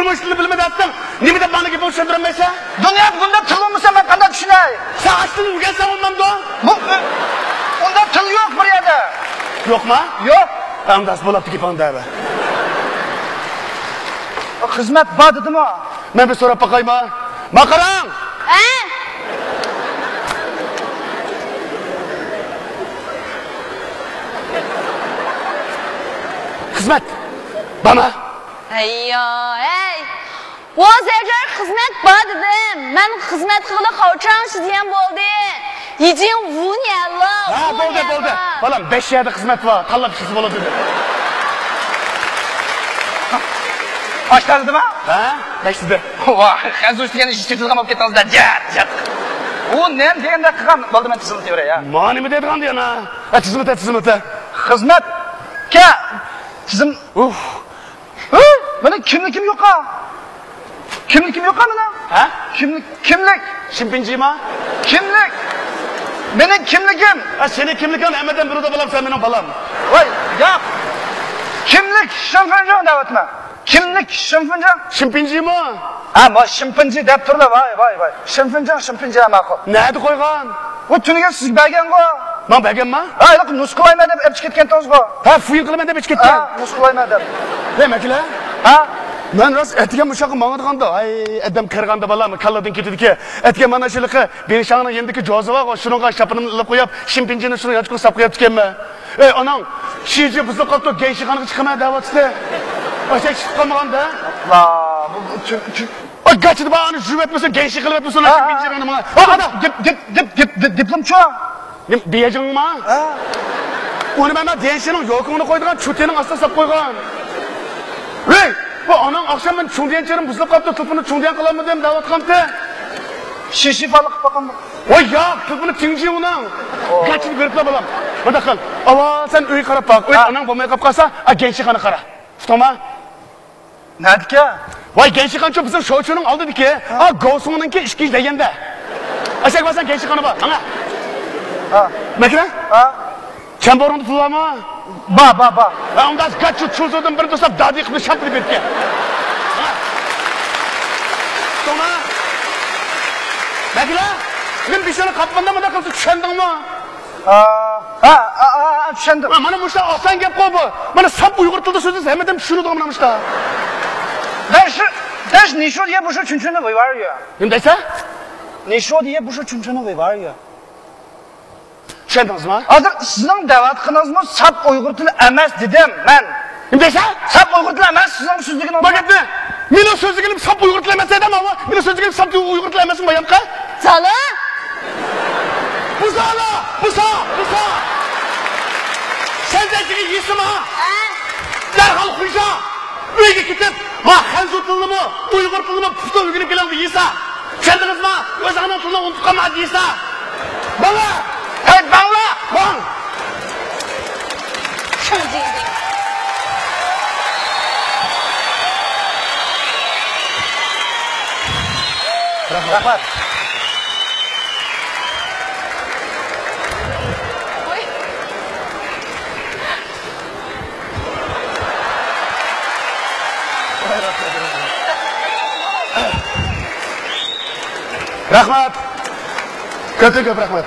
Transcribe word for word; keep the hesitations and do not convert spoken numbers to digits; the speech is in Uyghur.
ئۇنىڭ تىلىنى بىلمىدى دەتتىڭ. نېمە دەپ ماڭا گېپىڭنى چۈشەندۈرەلمەيسەن؟ دۇنيا بۇنداق تىل بولمىسا مەن قانداق چۈشىنەي؟ سەن ئاشۇ تىلنى ئۆگەنسەڭ بولمامدۇ؟ بۇ، ئۇنداق تىل يوق بۇ يەردە. يوقما؟ يوق. ئەمدى بولاپتۇ گېپىڭ دەۋە. خىزمەت بار دېدىمۇ؟ مەن بىر سوراپ باقايما؟ ما قاراڭ! ھە؟ خىزمەت بارما؟ ھەييا، ھەي! ۋاز ئەگەر خىزمەت بار دېدىم. مەن خىزمەت قىلغىلى خاۋچاڭ شىزيەن بولدى. يىجىڭ ۋۇن يەنلا، ھە، ۋۇن بولدى، يەنلا. بولدى. بالام، بەش يەردە خىزمەت بار. تاللاپ چىقسا بولىدۇ دېدى. ئاشتا دېدىما؟ ھە، بەش دېدى. ۋاھ، خەنزۇ دېگەن ئىش چېتىلغان بولۇپ كەتتىڭىز-دە. جات، جات. ئۇ نېمە دېگەندەك قىلغان؟ بولدى، مەن تىزىملىتىۋېرەي، ھە. ما نېمە دەيدىغان دېگەن، ھە؟ ھە، تىزىملىتە، تىزىملىتە. خىزمەتكە تىزىم. ئۇھ. ھە؟ مېنىڭ كىملىكىم يوقا. كىملىكىم يوقا مېنىڭ. ھە؟ كىملىك، كىملىك. شىنپىنجىما؟ كىملىك. مېنىڭ كىملىكىم. ھە، سېنىڭ كىملىكىڭنى ھەممىدىن بىلىدۇ بالام، سەن مېنىڭ بالام. ۋاي، ياق. كىملىك شىنپىنجىڭ دەۋاتىمەن. كىملىك شىنپىنجىڭ؟ شىنپىنجىما؟ ھە، ما شىنپىنجى دەپ تۇرلا، ۋاي، ۋاي، ۋاي. شىنپىنجىڭ، شىنپىنجى، ھە، ماقۇل. نەدە قويغان؟ بۇ تۈنۈگۈن سىزگە بەرگەنغۇ. ماڭا بەرگەنما؟ ھە، ھېلىقى نۇسخىلايمەن دەپ ئېلىپ چىقىپ كەتكەنتىڭىزغۇ. ھە، فۇيىن قىلىمەن دەپ ئېلىپ چىقىپ كەتكەن. ھە، نۇسخىلايمەن دەپ. ۋەي مەكىلە. ھە؟ مەن راست ئەتىگەن مۇشۇ ياققا ماڭىدىغاندا، ھەي، ئادەم قېرىغاندا بالام، كاللىدىن كېتىدىكەن. ئەتىگەن مانا شۇ ھېلىقى بېنشاڭنىڭ يېنىدىكى جوزا بارغۇ، شۇنىڭغا شاپىنىمنى ئېلىپ قويۇپ، شىنپىنجىنى شۇنىڭ يانچۇقىغا ساپ قويۇپتىكەنمەن. ئەي ئاناڭ، شىجى بۇزۇلۇپ قاپتۇ، گەنشىخانىغا چىقىمەن دەۋاتىدۇ. ئاشۇ چىقىپ قالمىغاندا. ئاپلا، بۇ، بۇ، چۈ-، چۈ-، ئاي، گاچىدا بار، ئانا، جۈۋەتمىسۇن، گەنشى قىلىۋەتمىسۇن، ھە، ھە. شىنپىنجىنى ماڭا. ھە، ئانا. دىپ، دىپ، دىپ، دىپ، دىپ، دىپلومچۇ. نېمە، بېيجىڭما؟ ھە. ئۇنى مەن دىيەنشىنىڭ يوكىڭىنى قويىدىغان چوتىنىڭ ئاستىغا ساپ قويغان. ۋەي، بۇ ئاناڭ ئاخشام مەن چۇڭدىيەن چېرىم بۇزۇلۇپ قاپتۇ، تېلېفوننى چۇڭدىيەن قىلالمىدىم دەۋاتقانتى. شىشى پاللىق قىلىپ باقامدۇ؟ ۋاي ياق، تېلېفوننى تىڭجىڭنىڭ. ئوي. گاچىنى بېرىپلا بالام. مۇنداق قىل، ئاۋۋال سەن ئۆيگە قاراپ باق. ئۆي ھە. ئاناڭ بولماي قاپ قالسا، ئا، گەنشىخانا قارا. ئۇقتۇڭما؟ نەدىكى؟ ۋاي، گەنشىخانچۇ بىزنىڭ شوچۇنىڭ ئالدىدىكى. ھە. ئا، گوسۇڭنىڭكى ئىككىنچى دېگەندە. ئەشەك بارساڭ گەنشىخانا بار. ماڭا. ھە. مەكرە؟ ھە. چەمبورۇڭدا پۇل بارمۇ؟ بار، بار، بار. ھە، ئۇنداق گاچۇ چۇزۇدىن بىر دوستلاپ دادى قىلىپ شاپ قىلىپ بېرىپكەن. ماڭا. توما. مەكرە؟ مېنىڭ بېشىمنى قاپقاندا مۇنداق قىلسا چۈشەندىڭمۇ؟ ھە، ھە، ھە، ھە، چۈشەندىم. مانا مۇشۇنداق ئاسان گەپقۇ بۇ. مانا ساپ ئۇيغۇر تىلىدا سۆزلىسە ھەممە ئادەم چۈشىنىدىغان مانا مۇشۇنداق. 但是，但是你说的也不是纯纯的维吾尔语。 نېمە دەيسەن؟ 你说的也不是纯纯的维吾尔语。 چۈشەندىڭىزمۇ؟ ھازىر سىزنىڭ دەۋاتقىنىڭىزمۇ ساپ ئۇيغۇر تىلى ئەمەس دېدىم مەن. نېمە دەيسەن؟ ساپ ئۇيغۇر تىلى ئەمەس سىزنىڭ سۆزلىگىنىڭىز. بۇ گەپنى مېنىڭ سۆزلىگىنىم ساپ ئۇيغۇر تىلى ئەمەس دەيدۇ، ماۋۇ. مېنىڭ سۆزلىگىنىم ساپ ئۇيغۇر تىلى ئەمەسمۇ بايامقى؟ سالا! بۇزالا! بۇزا! بۇزا! سەن دەيدىغان يېسىما؟ ھە؟ دەرھال خۇيجا! ئۆيگە كېتىپ، ما خەنزۇ تىلىنىمۇ، ئۇيغۇر تىلىنىمۇ پۇختا ئۆگىنىپ كېلىڭ دېيسا. چۈشەندىڭىزمۇ؟ ئۆزۈڭنىڭ تىلىنى ئۇنتۇپ قالما دېيسا. بالا! ھەي، بالا! باڭ! رەھمەت. رەھمەت. كۆپتىن كۆپ رەھمەت.